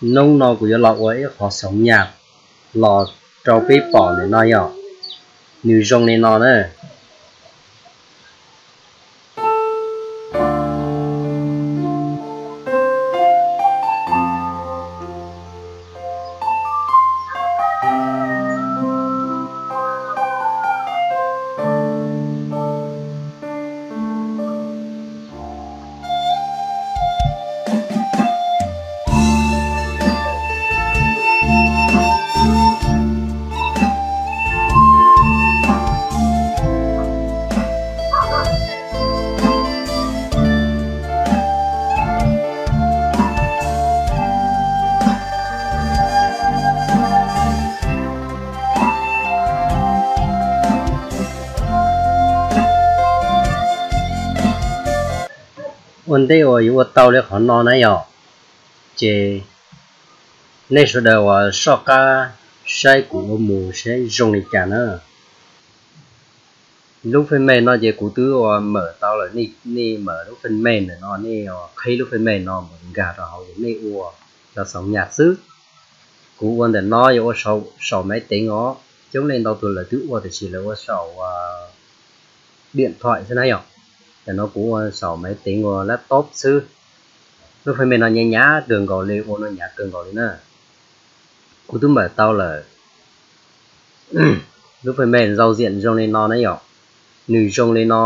Hnub no kuv yuav los ua ib qhov xoov nyas los rau peb pom ntawm no yom. Nws zoo li no na. Ua ntej uas yuav ua tau li qhov no na yom, ces nej sawv daws uas soj qab saib kuv ua mus saib zoo li cas na. Lub fej me no ces kuv twb uas mawm tau lawm, nej mawm lub fej me ntawm no, nej qhib lub fej me no mus nkag rau hauv ces nej ua cov xoov nyas xwb. Kuv ua ntawm no yuav ua saum maiv teev os, coob leej ntau tus lawv twb ua tiam sis lawv ua saum diam thoim xwb na yom. Ntawm no kuv ua saum maiv teev ua laptop xwb. Lub fej me no nyav nyav kawg nkaus li, ua no nyav kawg nkaus li na. Kuv twb mawm tau lawm. Lub fej me zau ziam zoo li no na yom. Nws zoo li no.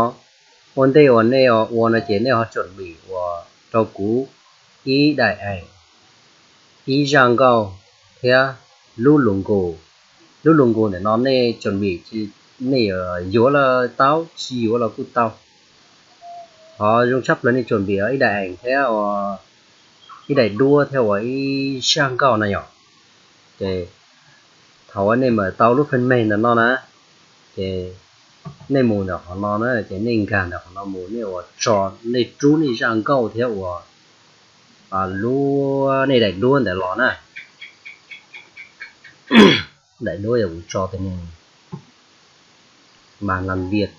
Ua ntej uas nej ua no ces nej ho tsuam vim uas rau kuv ib daim ees, ib zaj nkauj thiab lub lus nkus. Lub lus nkus ntawm no nej tsuam vim, nej yuav los tau, tsis yuav los kuj tau. Ho zoo tshaj plaws nej tsuam vim ib daim ees thiab ua ib daim duab thiab ua ib zaj nkauj na yom. Ces thaum uas nej mawm tau lub fej me ntawm no na, ces nej mus ntawm qhov no na, ces nej nkag ntawm qhov no mus, nej uas tso, nej rub nej zaj nkauj thiab ua lub, nej daim duab ntawd los na. Daim duab yog kuv tso tej mas las vias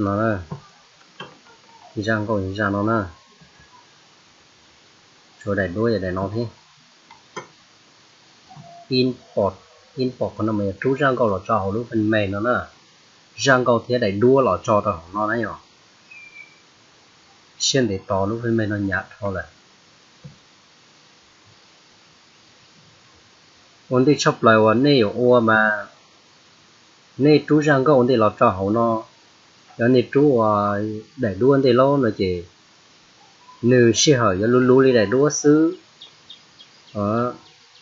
no, zaj nkauj zaj no na, tshuav daim duab yog daim no thiab. Input, input qhov no mas yog rub zaj nkauj los tso hauv lub fej me no na. Zaj nkauj thiab daim duab los tso rau hauv no na yom. Siab ntev tos, lub fej me no nyav dhau lawm. Ua ntej tshaj plaws uas nej yuav ua mas nej rub zaj nkauj ua ntej los tso hauv no. Yog nej rub ua daim duab ntej lauj no ces nws sij hawm yuav luv luv li daim duab xwb.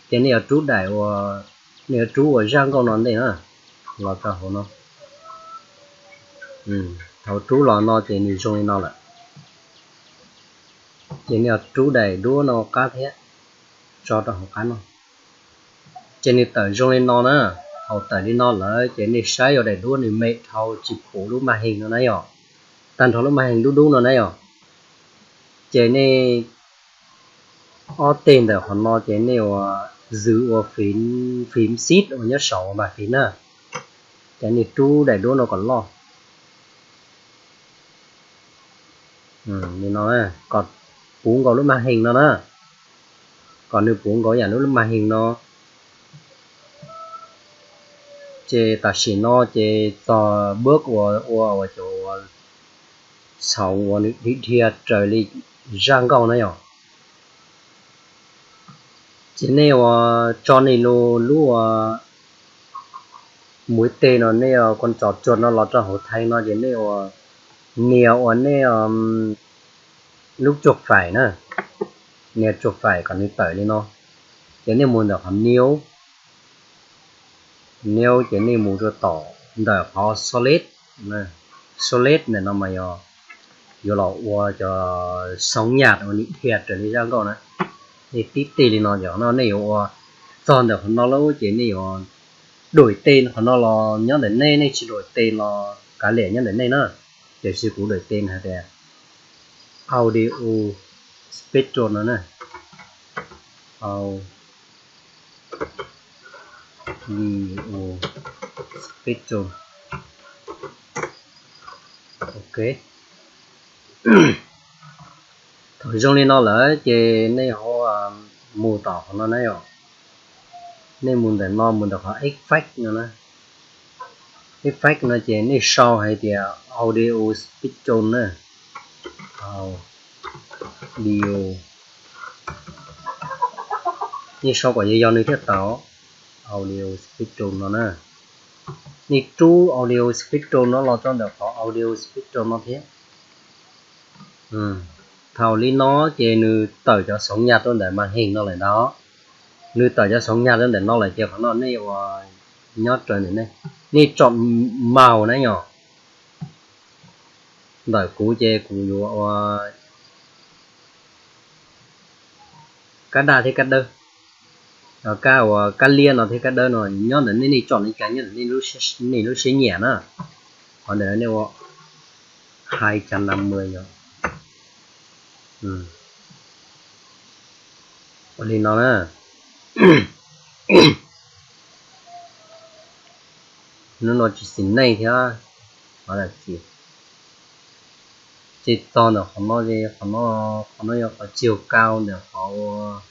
Ces nej yuav rub daim ua, nej yuav rub ua zaj nkauj no ntej na, los tso hauv no. Thaum rub los no ces nws zoo li no lawm. Ces nej yuav rub daim duab no qab thiab, tso rau hauv qab no. Ces nws tawm zoo li no na. Thaum tawm li no lawm ces nej saib yog daim duab nws me dhau tsis pum lub maj heej no na yom, tag nrho lub maj heej dub dub no na yom. Ces nej ob teg ntawm qhov no ces nej ua zwv ua fim, fim xib uas nyob saum ua mas fim na. Ces nej rub daim duab no kom loj. Li no, kom puv nkaus lub maj heej no na. Kom nws puv nkaus yam lub maj heej no. Ces tam sim no ces txog npawb uas ua ua cov ua txhoov uas nws dhia raws li zaj nkauj na yom. Ces nej ua tso nej lub, lub ua mus ib teg no, nej ua kon tsom tsuas no los rau hauv thai no ces nej ua nias ua nej lub tsuas faim na, nias tsuas faim kom nws tawm li no. Ces nej mus ntawm qhov niu, niu ces nej mus rau tom ntawm qhov solid, solid ntawm no mas yog yuav los ua cov xoob nyas uas nim dhia raws li zaj nkauj na. Nej tib teg li no ces qhov no nej yuav ua txog ntawm qhov no lawm ces nej yuav đuổi tên qhov no los nyob ntawm nej, nej tsis đuổi tên los kav liam nyob ntawm nej na. Tiam sis kuv đuổi tên hais tias audio spectrum no na. Video Special. Ok. Thaum zoo li no lawm ces nej ho mus tom qhov no na yom. Nej mus ntawm no, mus ntawm qhov effect no na. Effect no ces nej sau hais tias audio special na. Audio. Nej sau kom yog yog nws thiaj tau. Audio special no na. Nej rub audio special no los rau ntawm qhov audio special no thiab. Thaum li no ces nws tawm cov xoov nyas rau ntawm màn hình no lawm ntag. Nws tawm cov xoov nyas rau ntawm no lawm ces qhov no nej ua nyob raws ntawm nej, nej chọn màu na yom. Ntawm kuv ces kuv yuav ua kab daj thiab kab dawb, kab uas kab liab no thiab kab dawb no nyob ntawm nej, nej chọn li cas nyob ntawm nej lub siab nyiam na. Qhov ntawm nej ua hai trăm năm mươi yom. Ua li no na. Hnub no tsis xis neej thiab, qhov tsis, ces txog ntawm qhov no ces qhov no, qhov no yog qhov chiều cao ntawm qhov ua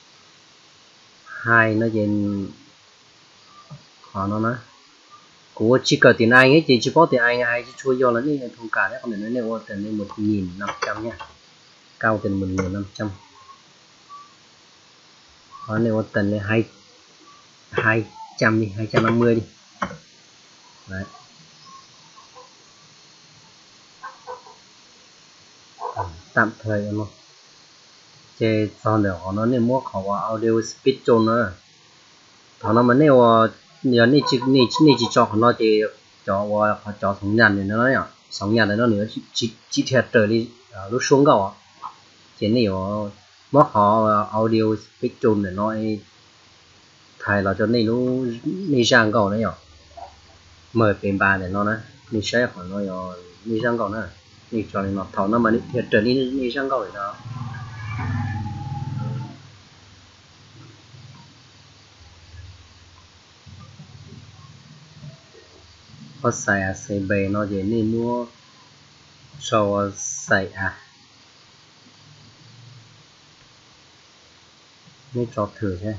hai no ces qhov no na. Kuv ua tsis kawm tiếng Anh ces tsis paub tiếng Anh hais tsis tshua yog los nej thông cảm thiab, qhov ntawm no nej ua tần lên một nghìn năm trăm nha. Cao tần lên một nghìn năm trăm. Qhov nej ua tần lên hai, hai trăm đi, hai trăm năm mươi đi. Đấy. Tạm thời no. Ces txog ntawm qhov no nej muab qhov ua audio special na. Thaum no mas nej ua, yog nej tsis tso qhov no ces cov ua qhov cov xoov nyas ntawm no, xoov nyas ntawm no nws tsis dhia raws li lub suab nkauj. Ces nej yuav muab qhov audio special ntawm no thais los rau nej, nej zaj nkauj na yom. Mawm pes npas ntawm no na, nej saib qhov no yog nej zaj nkauj na. Nej tso li no, thaum no mas nws dhia raws li nej zaj nkauj li no. Qhov xais a xais npe no ces nej muab sau xais a. Nej tso thwm thiab.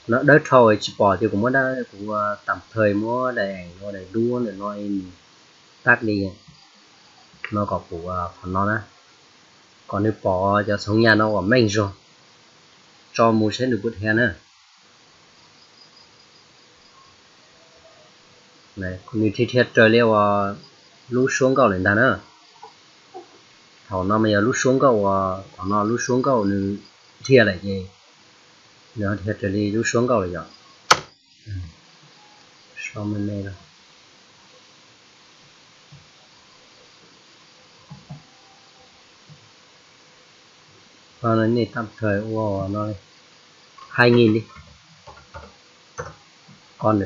No dawb dhau tsis pom ces kuv muab, kuv tạm thời muab daim ua daim duab ntawm no nws tắt đi. No kom kuv qhov no na, kom nws pom cov xoov nyas no uas meej zog, tso mus saib nws puas dhia na. Nws dhia dhia raws li uas lub suab nkauj lawm ntag na. Thaum no mas yog lub suab nkauj uas, qhov no lub suab nkauj nws dhia lawm ces nws dhia raws li lub suab nkauj lawm yom. Sau me me no. Nej tạm thời ua no hai nghìn đi. Kom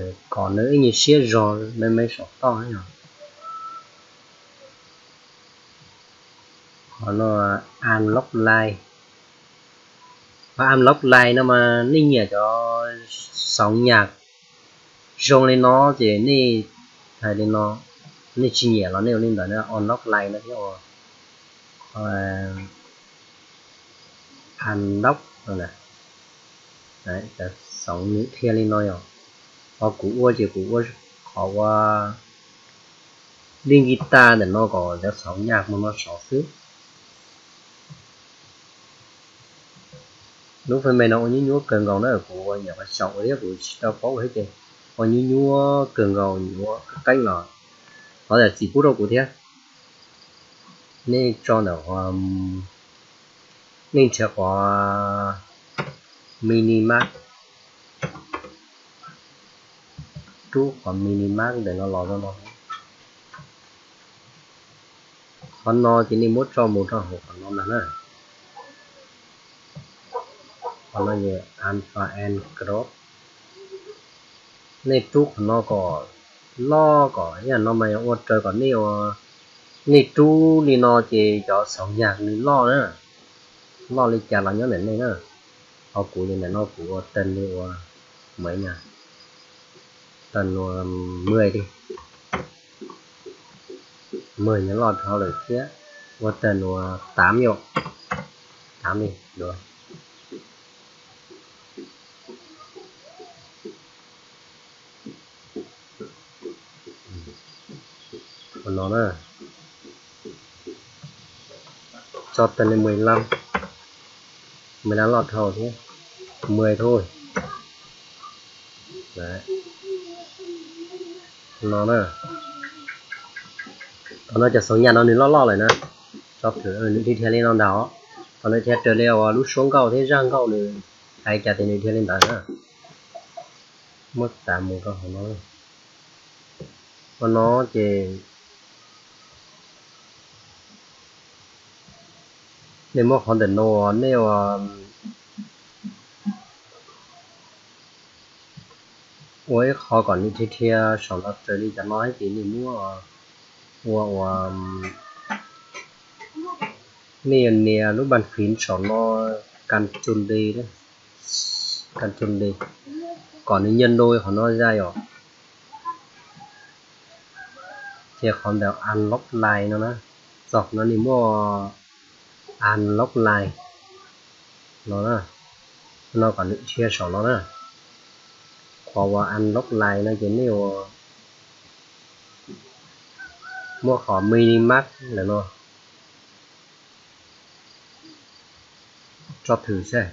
nws ib nyuag siab zog me me saum toj yom. Qhov no unlock line. Qhov unlock line no mas nej nyiam cov xoov nyas zoo li no ces nej hais li no, nej tsis nyiam los nej ua li ntawd na, unlock line no thiab ua unlock no na. Cov xoov nws dhia li no yom. Qhov kuv ua ces kuv ua qhov ua lead guitar ntawm no kom cov xoov nyas mus no saud xwb. Lub fab me no ua nyuaj nyuaj kawg nkaus na, kuv ua nyuam qhuav xyaum ua thiab kuv tsis tau paub thiab ces ua nyuaj nyuaj kawg nkaus, nyuaj qeeb qeeb los thov zam txim pub rau kuv thiab. Nej tso ntawm, nej nrhiav qhov minimax, rub qhov minimax ntawm no los no. Qhov no ces nej muab tso mus rau hauv qhov no ntag na. Qhov no yog alpha and crop. Nej rub qhov no kom loj kom ib yam no mas yog ua raws kom nej ua, nej rub li no ces cov xoov nyas nws loj na, loj li cas los nyob ntawm nej na. Ho kuv li ntawm no kuv ua tag li ua maiv nyas. Tần mười đi. Mười nó loj dhau lawm thiab. Ua tần tám yom. Tám đi. Được. Ua no na. Cho tần lên mười lăm. Mười lăm loj dhau thiab. Mười thôi. Đấy. No na. Thaum no cov xov nyas no nws loj loj lawm na. Tso thwm nws dhia dhia li no ntag. Thaum nws dhia raws li uas lub suab nkauj thiab zaj nkauj nws hais cas ces nws dhia li ntawd na. Muab tsa mus rau hauv no. Ua no ces nej muab qhov ntawm no nej ua ib qho kom nws dhia dhia saum no raws li cov no ces nej muab ua ua nej nias lub bàn phím saum no, Ctrl D, Ctrl D, kom nws nyaj nrau qhov no zaj os. Ces qhov ntawm unlock line no na, txog no nej muab unlock line no na, no kom nws dhia saum no na. Qhov uas unlock line no ces nej ua muab qhov minimize ntawm no tso thwm seb.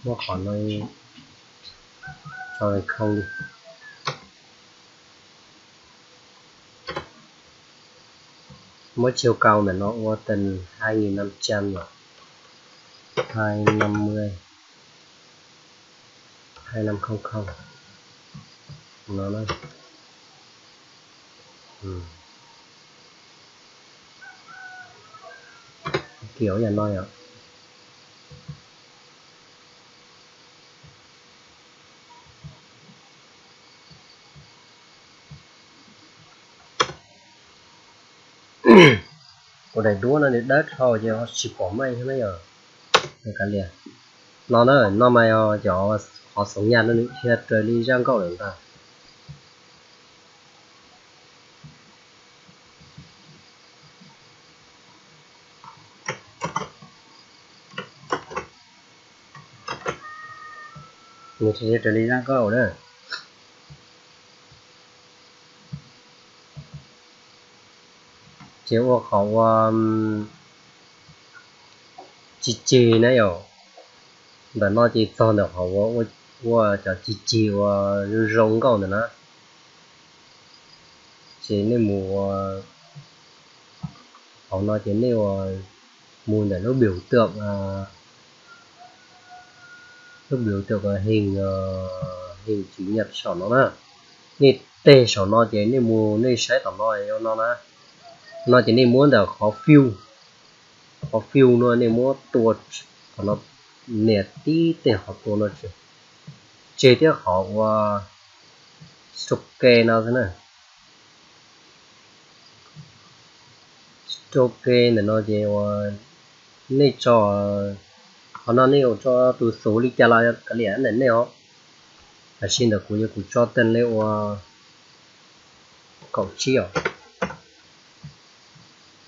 Muab qhov no tso khau li. Muab chiều cao ntawm no ua tần hai nghìn năm trăm yom. Hai năm mươi. Hai năm không không. No na. Kiểu yam no yom. Ua daim duab no nws dawb dhau ces ho tsis pom meej thiab na yom. Kav liam, no na, no mas yog cov qhov xov nyas no nws dhia raws li zaj nkauj lawm ntag. Nws dhia raws li zaj nkauj na. Ces ua qhov ua ci ceg na yom. Ntawm no ces txog ntawm qhov ua cov ci ceg ua zoo zoo nkauj ntawm na. Ces nej mus ua hauv no ces nej ua mus ntawm lub biểu tượng, lub biểu tượng hình, hình chữ nhật saum no na. Nej teg saum no ces nej mus nej saib tom no no na. No ces nej muab ntawm qhov fill, qhov fill no nej muab tua qhov no, nias tib teg qhov tua no tseg, tseg thiab qhov ua stroke no xwb na. Stroke ntawm no ces ua nej tso, qhov no nej ua tso tus xuv li cas los kav liam ntawm nej os. Tab sis ntawm kuv yog kuv tso tag li ua kaum tsib os.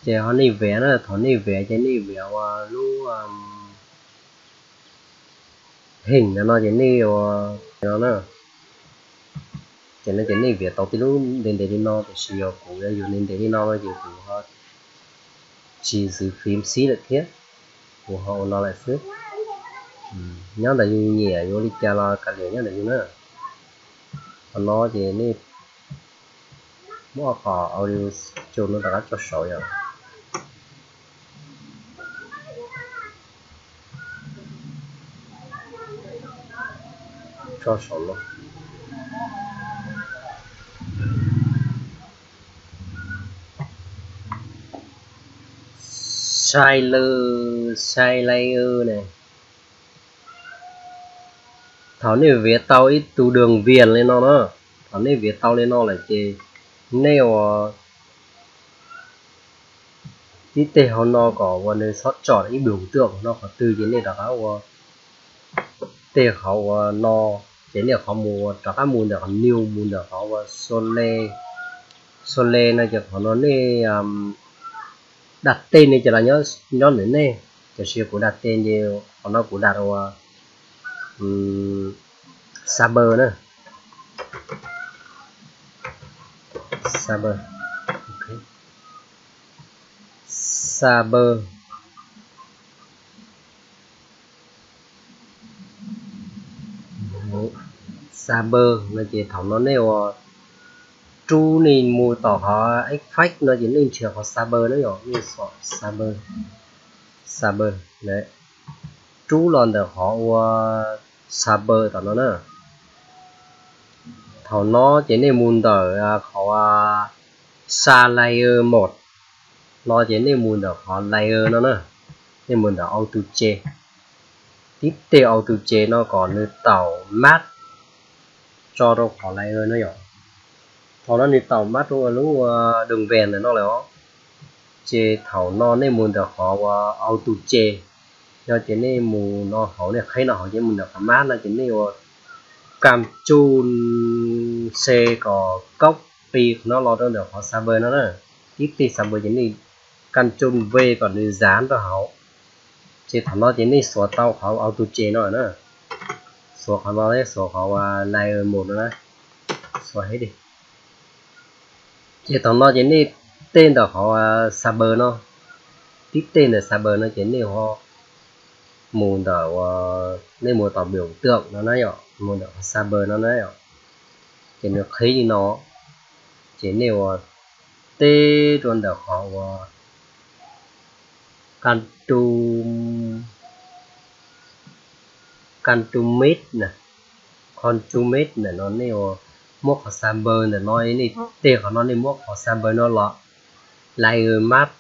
Ces ho nej viav na, thaum nej viav ces nej viav ua lub heem no ces nej ua no na. Ces no ces nej viav tau tib lub ntev ntev li no, tiam sis yog kuv yuav yus ntev ntev li no no ces kuv ho tsis xws phim xib lawm thiab, kuv ho ua no lawm xwb. Nyob ntawm yus nyiam yuav li cas los kav liam nyob ntawm yus na. Qhov no ces nej muab qhov audio tune no rov qab tso saud yom. Tso saud no. Sai lw, sai lay ne. Thaum nej viav tau ib tug đường viền li no na, thaum nej viav tau li no lawm ces nej ua tib teg hauv no kom ua nws xob tsom ib biểu tượng no qhov twg ces nej rov qab ua tej qhov uas no, ces nej qhov mus rov qab mus ntawm qhov new mus ntawm qhov uas Sole, Sole no ces qhov no nej dag tej ne ces los nyob ntawm nej, tiam sis kuv dag tej ces qhov no kuv dag ua Saber na. Saber, Saber, Saber no ces thaum no nej ua rub nej mus tom qhov effect no ces nej nrhiav qhov Saber na yom, nej xom Saber, Saber, rub los ntawm qhov ua Saber tom no na. Thaum no ces nej mus ntawm qhov sa layer mode no ces nej mus ntawm qhov layer no na, nej mus ntawm auto gen. Tib teg auto gen no kom nws tau mask tso rau qhov layer no yom. Thaum no nws tau mask rau lub đường viền ntawm no lawm os. Ces thaum no nej mus ntawm qhov ua auto gen no ces nej mus no hauv, nej qhib no hauv ces mus ntawm qhov mask no ces nej ua Ctrl C kom copy no los rau ntawm qhov Saber no na. Tib teg Saber ces nej Ctrl V kom nws dán rau hauv. Ces thaum no ces nej xuav tau qhov auto gen no na. Xuav qhov no, xuav qhov layer mode no na. Xuav heev li. Ces thaum no ces nej tej ntawm qhov Saber no, tib teg ntawm Saber no ces nej ho mus ntawm, nej mus tom biểu tượng no na yom, mus ntawm qhov Saber no na yom. Ces nws qhib li no, ces nej ua teb rau ntawm qhov ua Ctrl, Ctrl Mid na, Ctrl Mid ntawm no nej ua muab qhov Saber ntawm no, nej teg qhov no nej muab qhov Saber no los layer mask,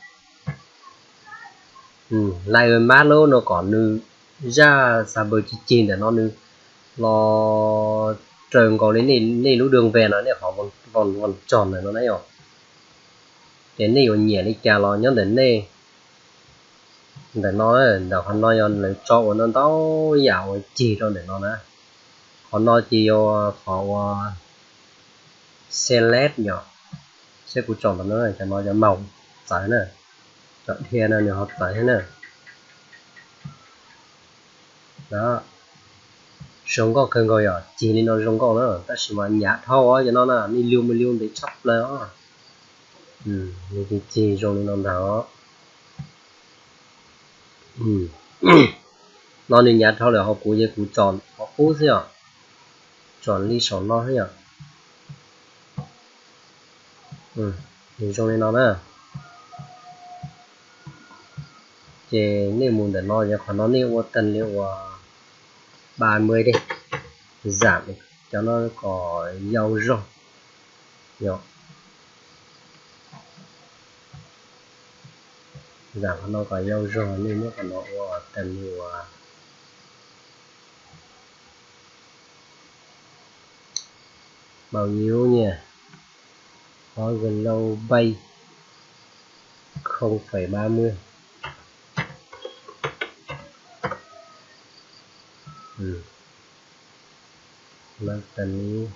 layer mask lub no kom nws zaj Saber cig cig ntawm no nws los raws nkaus li nej lub đường viền no, nej qhov vòng, vòng tròn ntawm no na yom. Ces nej yuav nyiam li cas los nyob ntawm nej. Ntawm no, ntawm qhov no yog lawv tso ua ntau ntau yam uas cig rau ntawm no na. Qhov no ces yog qhov ua select yom. Seb kuv tsom ntawm no, cov no cov maum txawv na, cov dhia no nws ho txawv thiab na. Zoo nkauj kawg nkaus yom, cig li no zoo nkauj na, tab sis mas nyav dhau cov no na, nej liu mas liu ntev tshaj plaws os. Nws cig cig zoo li no ntag os. No nws nyav dhau lawm, ho kuv ces kuv tsom qhov qub xwb yom, tsom li saum no xwb yom. Nws zoo li no na. Ces nej mus ntawm no ces qhov no nej ua tag li uas ba mươi đi, giảm cov no kom yau zog yom. Giảm qhov no kom yau zog, nej muab qhov no ua tag li uas bao nhiêu nhỉ? Có Global không phẩy ba mươi. Nó cần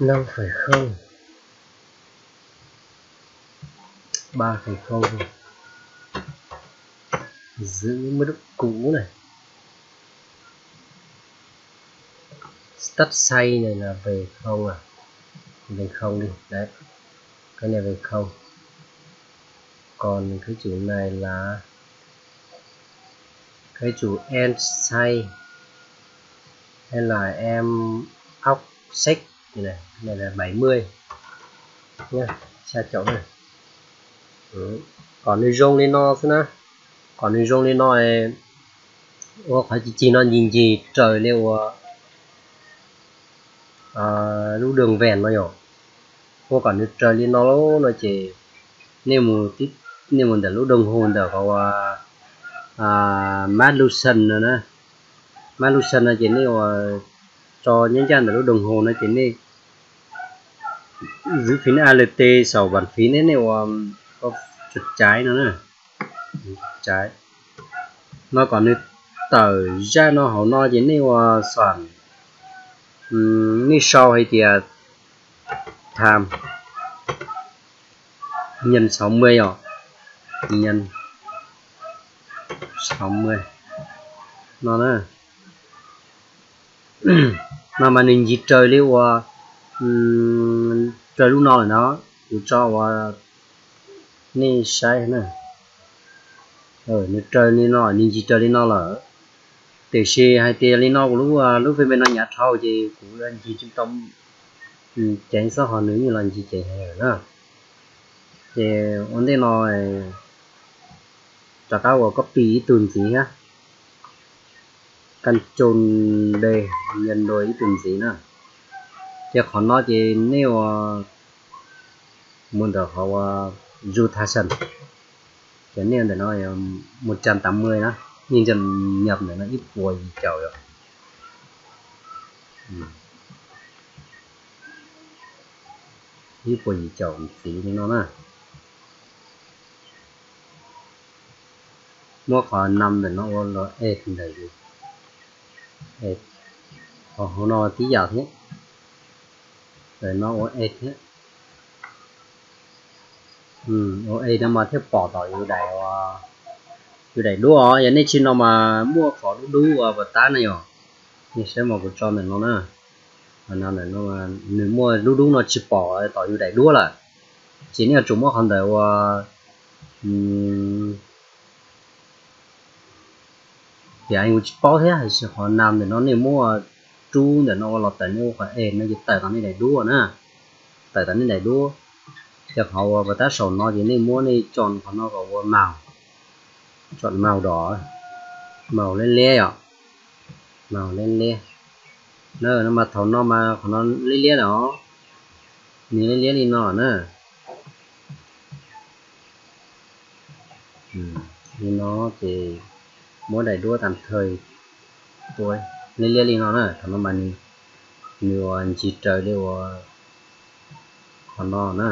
năm phẩy không, ba phẩy không. Giữ mức cũ này. Start size này là về không à? Về không đi. Đấy. Cái này về không. Còn cái chủ này là cái chủ end size hay là em offset này, này là bảy mươi nhá, xa chậu này. Kom nws zoo li no xwb na. Kom nws zoo li no, ua qhov cig cig no ncig ncig raws li ua lub đường viền no yom. Ua kom nws raws li no lawm no ces nej mus, nej mus ntawm lub đồng hồ ntawm qhov ua map location no na. Map location no ces nej ua tso nyob ncaj ntawm lub đồng hồ no ces nej giữ phím Alt saum bàn phím, nej ua chuột trái no na. Chuột trái. No kom nws tawm zaj no hauv no ces nej ua xoom, nej sau hais tias time nyees sáu mươi os, nyees sáu mươi no na. No mas nws ncig raws li uas raws lub no lawm no, kuv tso uas nej saib na. Nws raws li no, nws ncig raws li no lawm. Tiam sis hais tias li no kuv lub lub fem no hnyav dhau ces kuv ncig tsis tau ceev xwb, ho nws yeej los ncig ceev heev lawm na. Ces ua ntej no rov qab uas copy ib tug ntxiv thiab, Control D, nyees dua ib tug ntxiv na. Ces qhov no ces nej ua mus ntawm qhov ua rotation, ces nej ntawm no một trăm tám mươi na, nej nco nhập ntawm no ib puas yim caum yom. Ib puas yim caum ntxiv li no na. Muab qhov năm ntawm no ua los add ntawm, qhov hauv no tib yam thiab, ntawm no ua add thiab. Ua add no mas thiaj pom tau yus daim, yus daim duab os. Yog nej tsis no mas muaj qhov dub dub uas pas tab na yom. Nej saib mas kuv tso ntawm no na, nws muaj dub dub no tsis pom tau yus daim duab lawm. Ces nej yuav tsum muab qhov ntawd ua, tias kuv tsis paub thiab, tiam sis qhov năm ntawm no nej muab rub ntawm no ua los tawm nej ua qhov add no ces tawm tau nej daim duab na, tawm tau nej daim duab. Ces qhov uas pas tab saum no ces nej muab nej chọn qhov no kom ua màu, chọn màu đỏ, màu liab liab yom, màu liab liab. Na no mas thaum no mas qhov no liab liab lawm, nws liab liab li no na. Li no ces muab daim duab tàm thời ua liab liab li no na, thaum no mas nws ua ncig raws li ua qhov no na.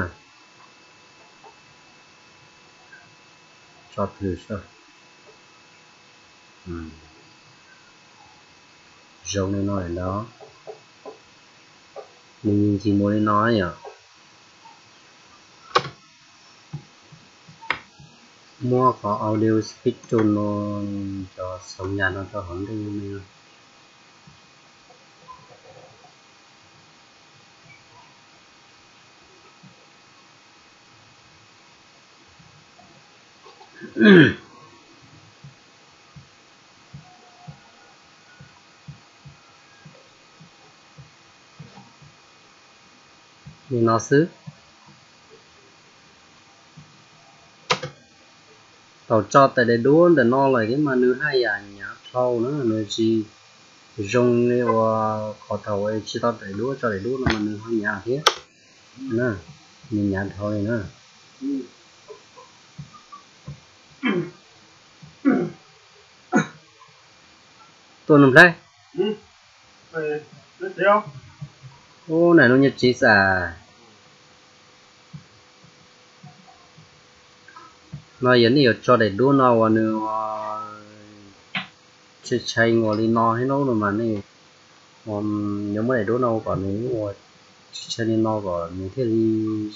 Tso plhws, zoo li no lawm ntag. Nws ncig mus li no yom. Muab qhov audio speaker no, cov xov nyas no rau hauv ntej me. Li no xwb. Thaum tso tawm daim duab ntawm no lawm thiab mas nws haj yam hnyav dhau na, nws tsis zoo li uas qhov thaum tsis tau daim duab tso daim duab no mas nws ho hnyav thiab na, nws hnyav dhau li na. Tuaj nug nplhaib. Ub, naj nub nyob tsev xwb. No yog nej yuav tso daim duab no uas nws tshai tshai ua li no thiab no mas nej yuav muab daim duab no kom nws ua tshai tshai li no kom nws thiaj li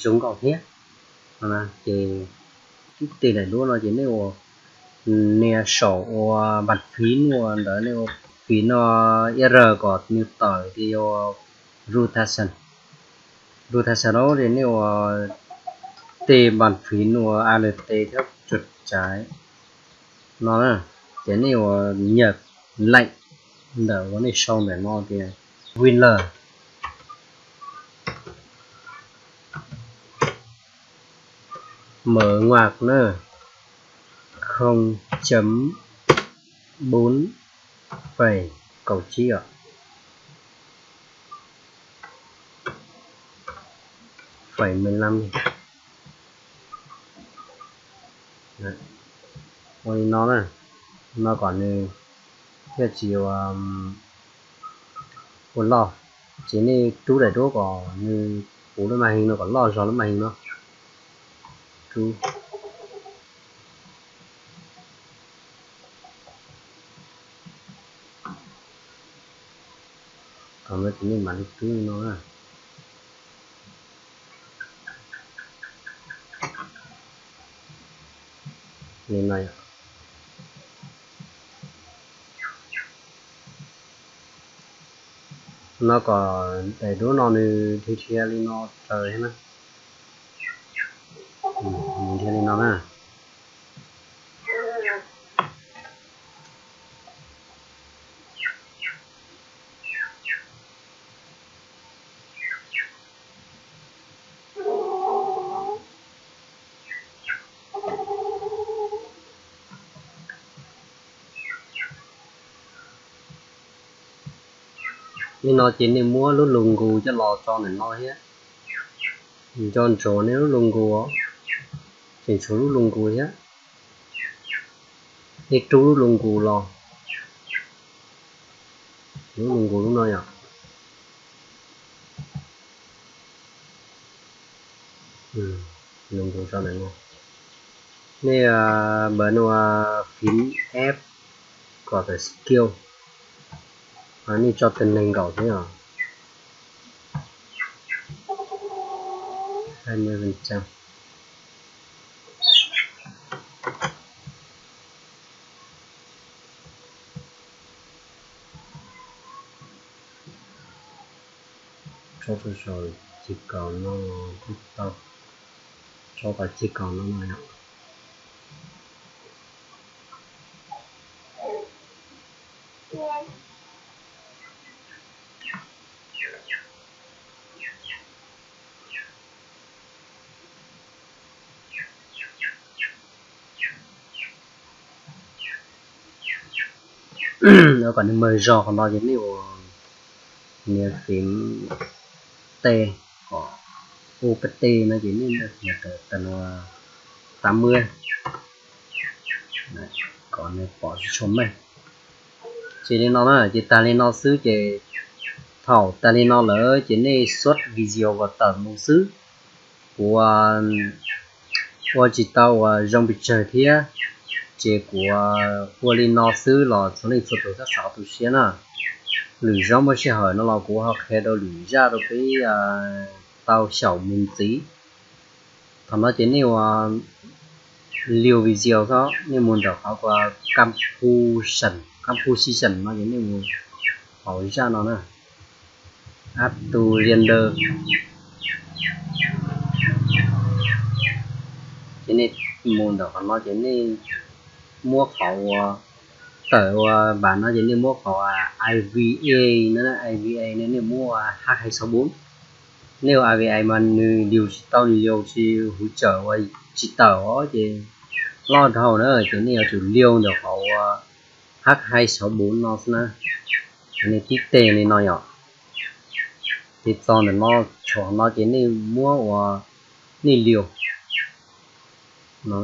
zoo nkauj thiab. Ces ib teg daim duab no ces nej ua nias saum ua bàn phím ua ntawd, nej ua phím no R kom nws tawm ces yog rotation. Rotation no ces nej ua teg bàn phím ua Alt thiab chuột trái no na, ces nej ua nyaj lem ntawm uas nej sau ntawm no tias Winner. Mở ngoặc na, không chấm bốn phẩy cộng chín ạ. Phẩy mười lăm. Ua li no na, no kom nws thiaj tsis ua loj. Ces nej rub daim duab kom nws puv lub màn hình no kom loj zog lub màn hình no. Rub. Thaum no ces nej mam li rub li no na. Li no yom. No kom daim duab no nws dhia dhia li no raws thiab na. Nws dhia li no na. Li no ces nej muab lub logo coj los tso ntawm no thiab. Nco ntsoov nej lub logo, tseem tshuav lub logo thiab. Nej rub lub logo los, lub logo lub no yom. Logo tso ntawm no. Nej npawm no phím F kom tawm skill. Nej tso tag neeg nkaus xwb os. Tso rau saum ceg kaum no, tso tom ceg kaum no no yom. Kom nws mag zog qhov no ces nej ua nias phím T, kom U P T no ces nej nias tag los tam muaj kom nws pom tsis tshua meej. Ces li no na, ces tag li no xwb ces thaum tag li no lawm ces nej xuab video kom tawm mus xwb. Kuv ua tsis tau uas zoo pes tsawg thiab, ces kuv ua li no xwb los txhua leej txhua tus txhob xav tu siab na. Lwm zaub muaj sij hawm no los kuv ho qhia rau lwm zaj rau peb tau xyaum mus ntxiv. Thaum no ces nej ua liu video xwb, nej mus ntawm qhov uas Campuchia, Campuchia no ces nej mus hauv zaj no na, app to render. Ces nej mus ntawm qhov no ces nej muab qhov uas tawm ua npam no ces nej muab qhov I V A no, I V A no nej muab ua H hai sáu bốn. Nej ua I V A mas nws liu tsis tau, nws liu tsis hỗ trợ ua tsis tawm os, ces loj dhau na, ces nej yuav tsum liu ntawm qhov ua H hai sáu bốn no xwb na. Nej tib teg li no yom, ces txog ntawm no, tshom no ces nej muab ua nej liu no.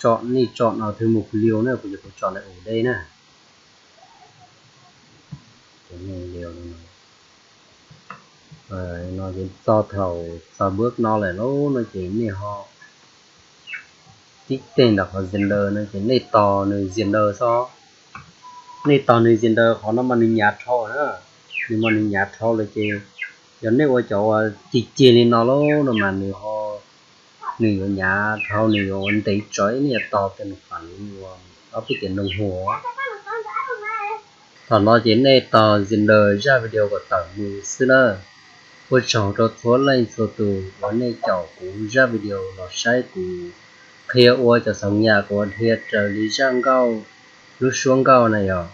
Tso nej tso no thwv mus kuv liu na, kuv yuav kuv tso lawm ua dej na. Ces nej liu no, no ces txog thaum txog bước no lawm lauj no ces nej ho tib teg ntawm qhov render no ces nej tos nws render xwb. Nej tos nws render, qhov no mas nws hnyav dhau na, nws mas nws hnyav dhau lawm ces yog nej ua cov uas cig ceg li no lauj no mas nws ho, nws yuav hnyav dhau, nws yuav ua ntev tsawv, nej yuav tos tau nws pam uas ob peb tiam noo huv. Thaum no ces nej tos render zaj video kom tawm mus xwb na. Ua tsaug rau txhua leej txhua tus uas nej caum kuv zaj video los saib kuv qhia ua cov xaus nyas kuv ua dhia raws li zaj nkauj, lub suab nkauj na yom.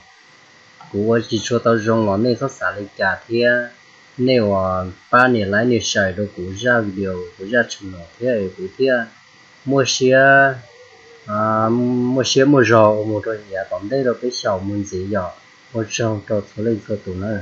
Kuv ua tsis tshua tau zoo los nej txhob xav li cas thiab. Nej uas pab nias like nias share rau kuv zaj video, kuv zaj channel thiab kuv thiaj muaj siab, muaj siab muaj zog ua mus rau yav tom ntej rau peb xyaum mus ntxiv yom. Ua tsaug rau txhua leej txhua tus na.